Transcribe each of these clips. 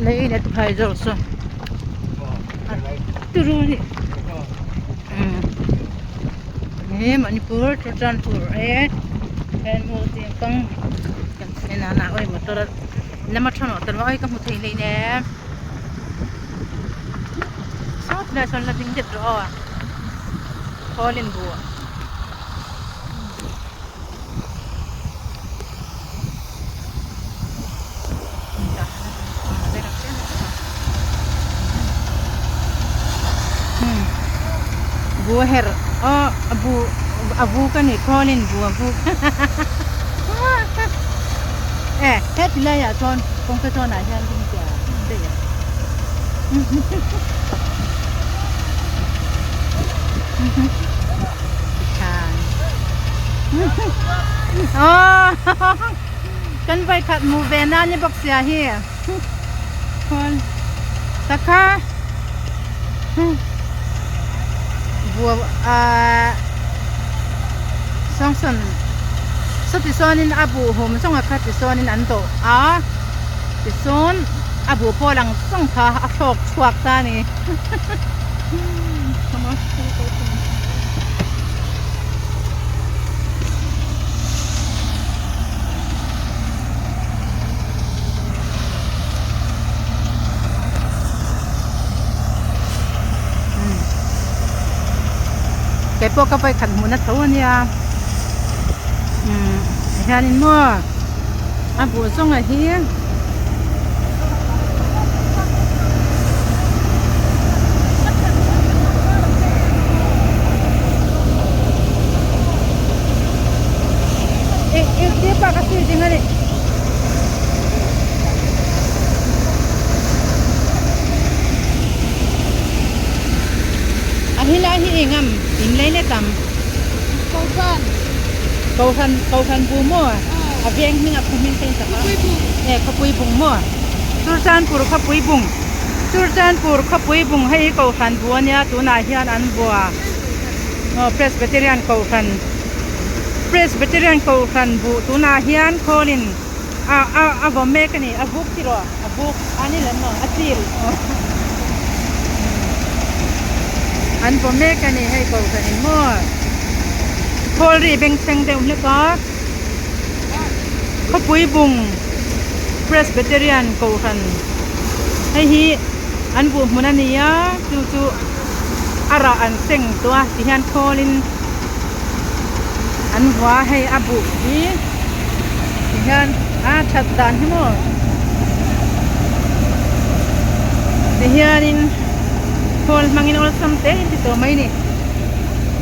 Lei let phai zawk saw turu a ni he Manipur Churachandpur e kawng awi motor lama tha motor awi ka hmu thei hleinem sawt lai sawn la ding det rawh aw khawl in buh. Bu her aw a bu a vuk a ni khawl in bu a vuk e heti laiah chuan kawngka zawnah hian ding teh a daih a Kan vawikhat hmuh ve na ni bawk sia hi khawl takha bua ah sawngsawn sawti sawnin a buh hum zawng a kha tisawnin an dawh a tisawn a buh pawh lang zawng kha a thlawk chhuak ta a ni. Kei pawh ka vawikhat hmuhna tho a nia umm hianin maw a buh zawnga hi. A hi lai hi eng am in lei let am Kohhran Kohhran bu maw a veng hming a khu hming te in sak a e khawpui bung maw Churchandpur khawpui bung Churchandpur khawpui bung hei hi Kohhran bu ania tunah hian an bua aw Presbyterian Kohhran Presbyterian Kohhran buh tunah hian khawlin a a a vaw mek a ni a vuk tiraw a vuk a ni lem maw a chil an vaw mek a ni hei Kohhran in maw khawl ri bengchheng deuh hlek a. Khawpui bung Presbyterian Kohhran hei hi an buh hmun a ni a chu chu a rah an seng tawh a ti hian khawl in an vua a hei a buh hi ti hian a that dan hi maw ti hian in khawl hmang in awlsam te in ti tawh mai a ni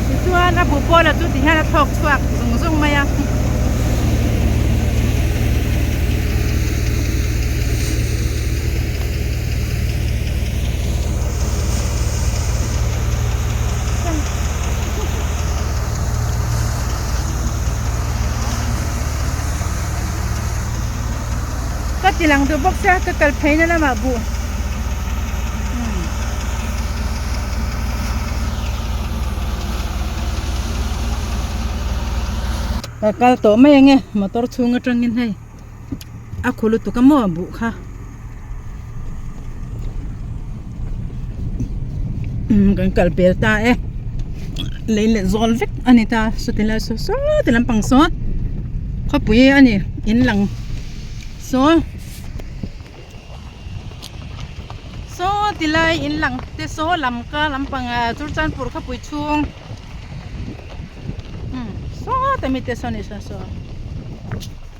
tichuan a buh pawh lah chu ti hian a thlawk chhuak. Zung zung mai a. Ka ti lang duh bawk sia ka kal phei na lamah buh. Ka kal tawh mai ange motor chhung atangin hei a khu lutuk a maw buh kha umm kan kal pel ta e lei leh zawl vek a ni ta sawti lai saw sawti lampang sawn khawpui a ni in lang saw. Saw ti lai in lang te saw lam ka lampang ah Churachandpur khawpui chhung umm saw ta mi te saw ni saw saw.